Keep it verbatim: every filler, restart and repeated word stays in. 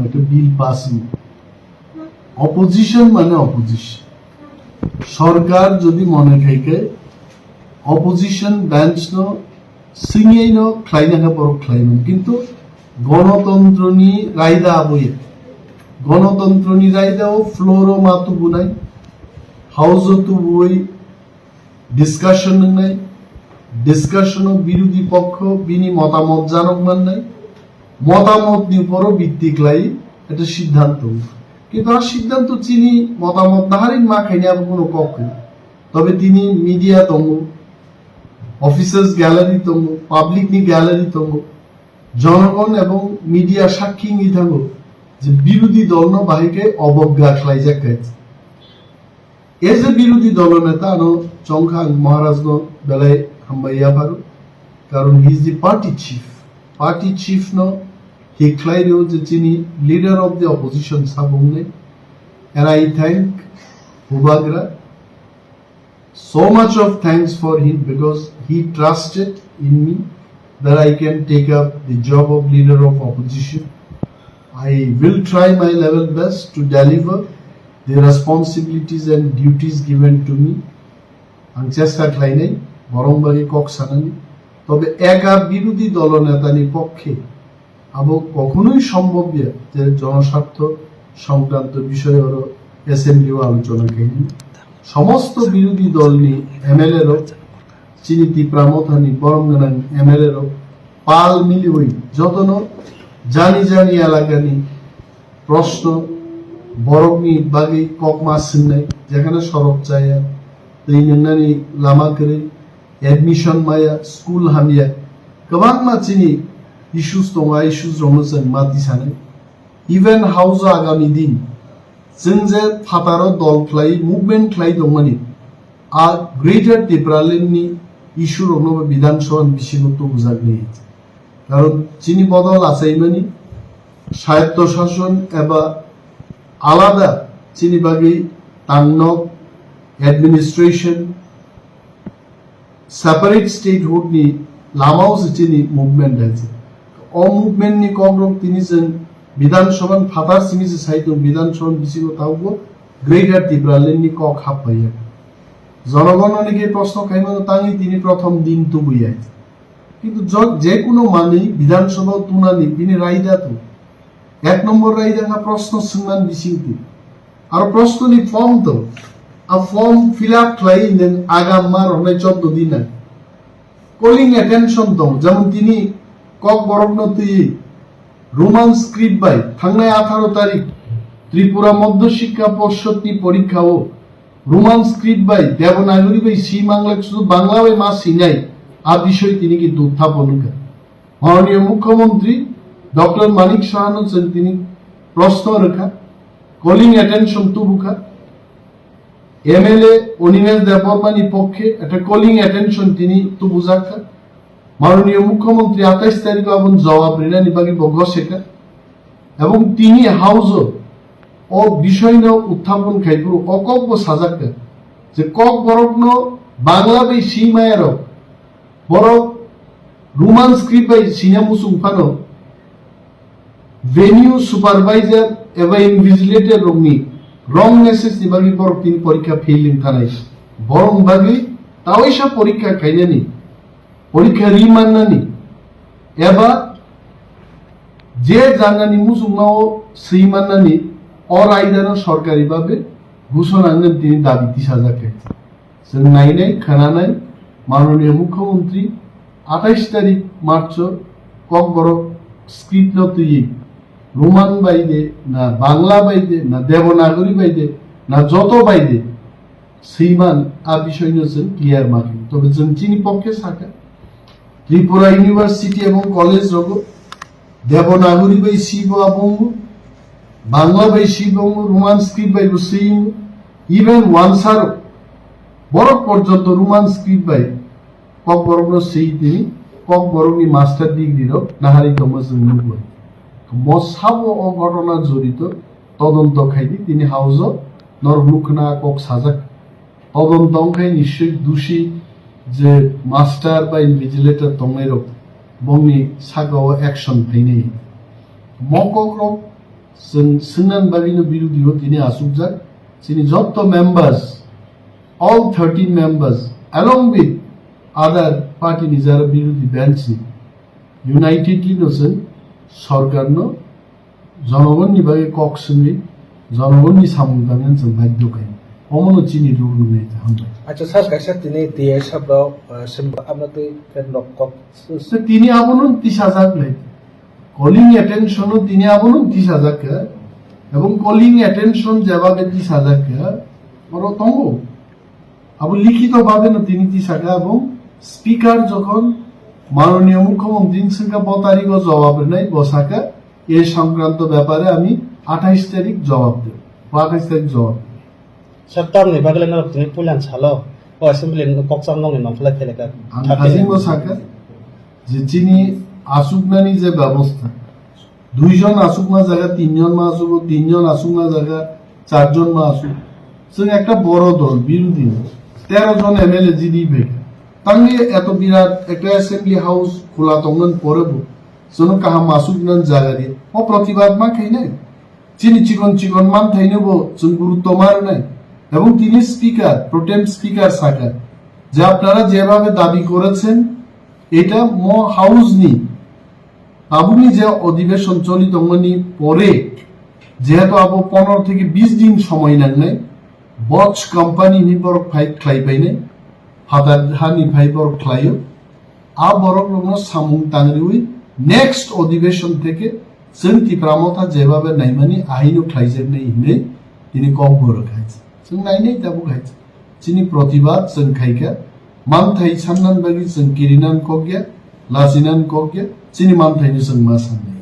একটা bill pass হইল। অপোজিশন মানে অপোজিশন। সরকার যদি মনে থাকে অপোজিশন ব্রাঞ্চ নো সিনিয়াই নো খ্লাইনা খা বড় খ্লাইমান, কিন্তু গণতন্ত্রনি রায়দা আবয়ে, গণতন্ত্রনি রায়দা ও ফ্লোরো মাতু বুনাই, হাউসও তুবুই, ডিসকাশন wngnai, ডিসকাশনো বিরোধী পক্ষ bini মতামত জানক mannai, মতামতনি উপরও ভিত্তি khlai একটা সিদ্ধান্ত. কিন্তু আর সিদ্ধান্ত চিনি মতামত নাহারিন ma khaini abo কোনো কক্ষ. তবে তিনি media tongo, officers gallery tongo, পাবলিকনি গ্যালারি tongo, জনগণ এবং মিডিয়া সাক্ষী wngwi thango যে বিরোধী দলনো bahai khe অবজ্ঞা khlaijak khe. As a বিরোধী দল নেতা ano chongkha ang Maharaj no belai hambai yapharo, karon he is the party chief. Party chief no thik khlai rio je chini leader of the opposition sabung ne. And I thank Bubagra so much of thanks for him because he trusted in me that I can take up the job of leader of opposition. I will try my level best to deliver the responsibilities and duties given to me. Ang chesta khlainai borong bagwi kok sanani. Tobe eka birodhi dolo netani pokkhe abo kokhonoi sombhob ya je jonosartho songkranto bishoy oro assembly o alochona khaini. Somosto birodhi dolni M L A rok, chini Tipra Mothani borom gwnang M L A rok pal miliwi jotono jani jani elakani proshno borokni bagwi kokma swngnai, jekhane sorok chaya, twi nwngnani lama kwrwi, admission maya, school hamya, kwbangma chini issues tongo, a issues rokno chwng mati sanai. Even house o agami din chwng je phataro dol khlai, movement khlai tongmani, a Greater Tipraland ni issue rokno bo Bidhan Sabha ni bisingo tubujak ni. Karon chini bodol achaimani swayatto shason eba alada chini bagwi tangnok administration, separate statehood ni lama o se chini movement hai se. O movement ni kok rok tini chwng Bidhan Sabha ni phatar simi se sai tongo, Bidhan Sabha ni bisingo tabukbo Greater Tipraland ni kok hap phai ya. Jonogon no nike proshno khaimano tangwi tini prothom din tubui ya. Kintu jo-, je kuno manwi Bidhan Sabha o tunani bini raida to. Ek nombor raida kha proshno swngmani bisingtwi. Aro proshno ni form to. A form fill up khlai nang agam ma rwnai choddo din ang. Calling attention tong, jemon tini Kokborok no twi Roman script bai thangnai atharo tarik Tripura Madhya Shiksha Porshod ni porikha o Roman script bai Devanagari bai si manglak sudu Bangla bai ma sinai a bisoi tini kintu uthapon wngkha. Mananiya Mukhyamantri Doctor Manik Saha no chwng tini proshno rwkha, calling attention tubukha. M L A Animesh Debbarma ni pokkhe ekta calling attention tini tubujak kha. Mananiya Mukhyamantri atais tarikh o aboni jawab rinani bagwi bo gosekha. Ebong tini house o o bisoi no uthapon khai phuru o kok bo sajak kha je Kokborok no Bangla bai si maya rok borok Roman script bai sina muchung phano venue supervisor eba invigilator rokni wrong message ni bagwi borok tini porikha fail wng thanai. Borok bagwi tawaisa porikha khainani, porikha ri mannani eba je jagani muchungmao swi mannani o raidano sorkari babe ghushona wngwi tini dabi tisajak kha. Chwng nainai, khwnanai, Mananiya Mukhyamantri atais tarik March o Kokborok script no twiwi Roman bai de, na Bangla bai de, na Devanagari bai de, na joto bai de, swiman a bisoi no chwng clear ma khe. Tobe chwng chini pokkhe sakha, Tripura University ebong college rogo Devanagari bai si bo abongo, Bangla bai si bo, Roman script bai bo si, even wansaro borok porjonto Roman script bai Kokborok no si tini Kokborok ni master degree rok nahari tongma chwng nukgo. Mo sabo o ghotona jorito todonto khaidi tini house o norok nukhna kok sajak. Todonto wngkhe nischoi dushi je master ba invigilator tongnairok bongni sakao action phainai. Mo kokrok Chwng swngnani bagwino birodhi o tini achukjak. Chini jotto members, all thirteen members, along with other party ni jara birodhi bench ni, unitedly no chwng sorkar no jonogonni bagwi kok swngwi, jonogonni samung tangna chwng baidhyo khainai. Omono chini rule wngnai ta hambai. Acha, sir, kaisa tini T I sabro, uh, simba amna twi ken rok kok. So, tini abono tisajak nai. Calling attention o tini abono tisajak kha. Ebong calling attention jeba be tisajak kha. Oro tongo. Abo likhito bhabe no tini tisaka, abo speaker jokhon manoniyo mukhyamantri swngkha bo tarigo jawab rwnai, bo saka, "E songkranto byapare ami athais tarik jawab debo, athais tarik jawab debo." Sir, tamni bagwi norok tini puilan salo o assembly ni kokcham nokni nongkhlai phailaka. Ang thirteen khajingbo saka je chini achuknani je byabostha, duijon achukma jaga tinjon ma achugo, tinjon achukma jaga charjon ma achuk. Chwng ekta boro dol, birodhi ni tero jon M L A jidi bek. Tangwi eto birat ekta assembly house khula tongmani pore bo chwngno kaham achuknani jaga di. O protibad ma khainai. Chini chikon chikon manthaino bo chwng gurutto ma rwnai. Ebong tini speaker, pro tem speaker saka je, "Apnara jebhabe dabi korechen, eta mo house ni tabukni je odhibeshon choli tongmani pore, jehetu abo pondro theke bis din somoi nangnai, Bosch company ni borok phai khlai painai, phatar hani phai borok khlaio, a borok rokno samung tangriwi next odhibeshon theke chwng Tipra Motha jebhabe naimani ahaino khlaijaknai hinwi tini kok borok hai. Chwng nainai tabuk hai. Chini protibad chwng khaikha, manthai sannan bagwi chwng kirinan kokya, lachinan kokya, chini manthaino chwng ma sanni.